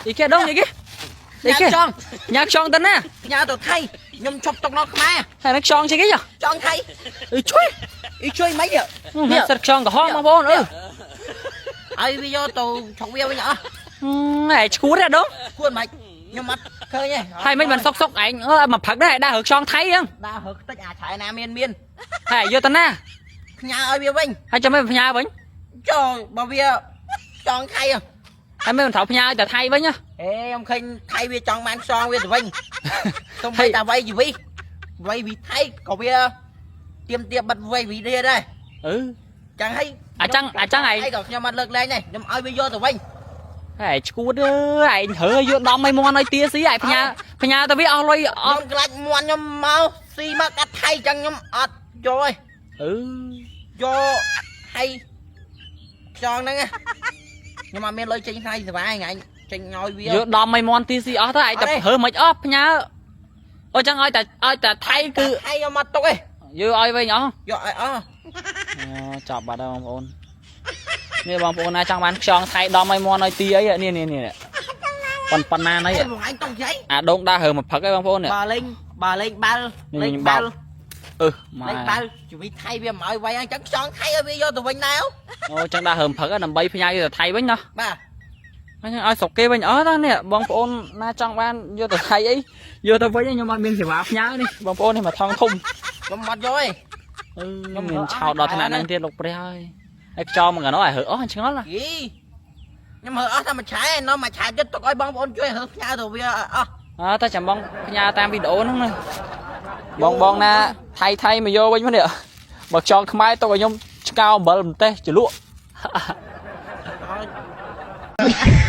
អីគេដងអីគេអីគេ ញ៉ាំចង់ ញ៉ាខ្យងទៅណា ញ៉ាំទៅថៃខ្ញុំឈប់ទុកនៅខ្មែរ ហើយនឹងខ្យងជាគេច ចង់ថៃ អឺជួយ អ៊ីជួយមិនហ៎ នេះសិតខ្យងក្រហមបងប្អូនអឺ ឲ្យវាយកទៅឆុកវាវិញអស់ ហែឈួតទេដង គួរមិនខ្ញុំអត់ឃើញទេ ហើយមិនបានសុកសុកឯងអឺមកផឹកដែរដើររើខ្យងថៃហ្នឹង ដើររើខ្ទេចអាឆែណាមានមាន ហើយយកទៅណា ផ្ញើឲ្យវាវិញ ហើយចាំមិនផ្ញើវិញ ចូលបើវាចង់ថៃហ៎ ហើយមិនត្រូវផ្ញើទៅថៃវិញហ៎ អេខ្ញុំឃើញថៃវាចង់បានខ្សងវាទៅវិញសូម្បីតែវៃជីវិតវៃវិថៃក៏វាទៀមទាបិទវៃវិធាដែរ អឺ ចឹងហើយ អាចឹងឯង ឯងក៏ខ្ញុំអត់លើកលែងដែរខ្ញុំឲ្យវាយកទៅវិញ ហើយឈួតអើយឯងរើយកដំឲ្យមន់ឲ្យទាស៊ីឯងផ្ញើផ្ញើទៅវាអស់លុយអស់ ខ្ញុំខ្លាចមន់ខ្ញុំមកស៊ីមកកាត់ថៃចឹងខ្ញុំអត់យកទេ អឺ យកហើយខ្យងហ្នឹងណាខ្ញុំអត់មានលុយចេញថ្ងៃសប្បាយថ្ងៃចេញឲ្យវា យកដំឲ្យមន់ទាស៊ីអស់ទៅឯងតែរើមិនអស់ផ្ញើអូចឹងឲ្យតែឲ្យតែថៃគឺ ថៃខ្ញុំអត់ទុកទេ យកឲ្យវិញអស់ យកឲ្យអស់ អូចាប់បាត់ហើយបងប្អូននេះបងប្អូនណាចង់បានខ្យងថៃដំឲ្យមន់ឲ្យទាអីនេះនេះនេះប៉ុនប៉ុណ្ណាណី ឯងបងឯងតុងចៃ អាដងដើររើមកផឹកអីបងប្អូននេះ បើលេងបើលេងបាល់ នេះ លេងបាល់ អឺម៉ែ លេងបាល់ជីវិតថៃវាមិនឲ្យໄວអញ្ចឹងខ្យងថៃឲ្យវាយកទៅវិញដែរ អូចឹងដើររើមកផឹកដើម្បីផ្ញើយកទៅថៃវិញណោះ បាទ អញ្ចឹងឲ្យស្រុកគេវិញអស់ណានេះបងប្អូនណាចង់បានយកទៅថៃអីយកទៅវិញខ្ញុំអត់មានសេវាផ្ញើនេះបងប្អូននេះមកថងធំ ខ្ញុំអត់យកទេ អឺខ្ញុំមានឆោតដល់ថ្នាក់ហ្នឹងទៀតលោកព្រះហើយហើយខ្យងមកកណោះឲ្យរើអស់ឆ្ងល់ណា យីខ្ញុំហើអស់តែមួយឆែនៅមួយឆែទៀតទុកឲ្យបងប្អូនជួយហើផ្ញើទៅវាឲ្យអស់ អើតែចាំបងផ្ញើតាមវីដេអូហ្នឹងណាបងបងណាថៃថៃមកយកវិញមកនេះបើខ្យងខ្មែរទុកឲ្យខ្ញុំឆ្កោអំបិលម្ទេសជ្រលក់ ឲ្យ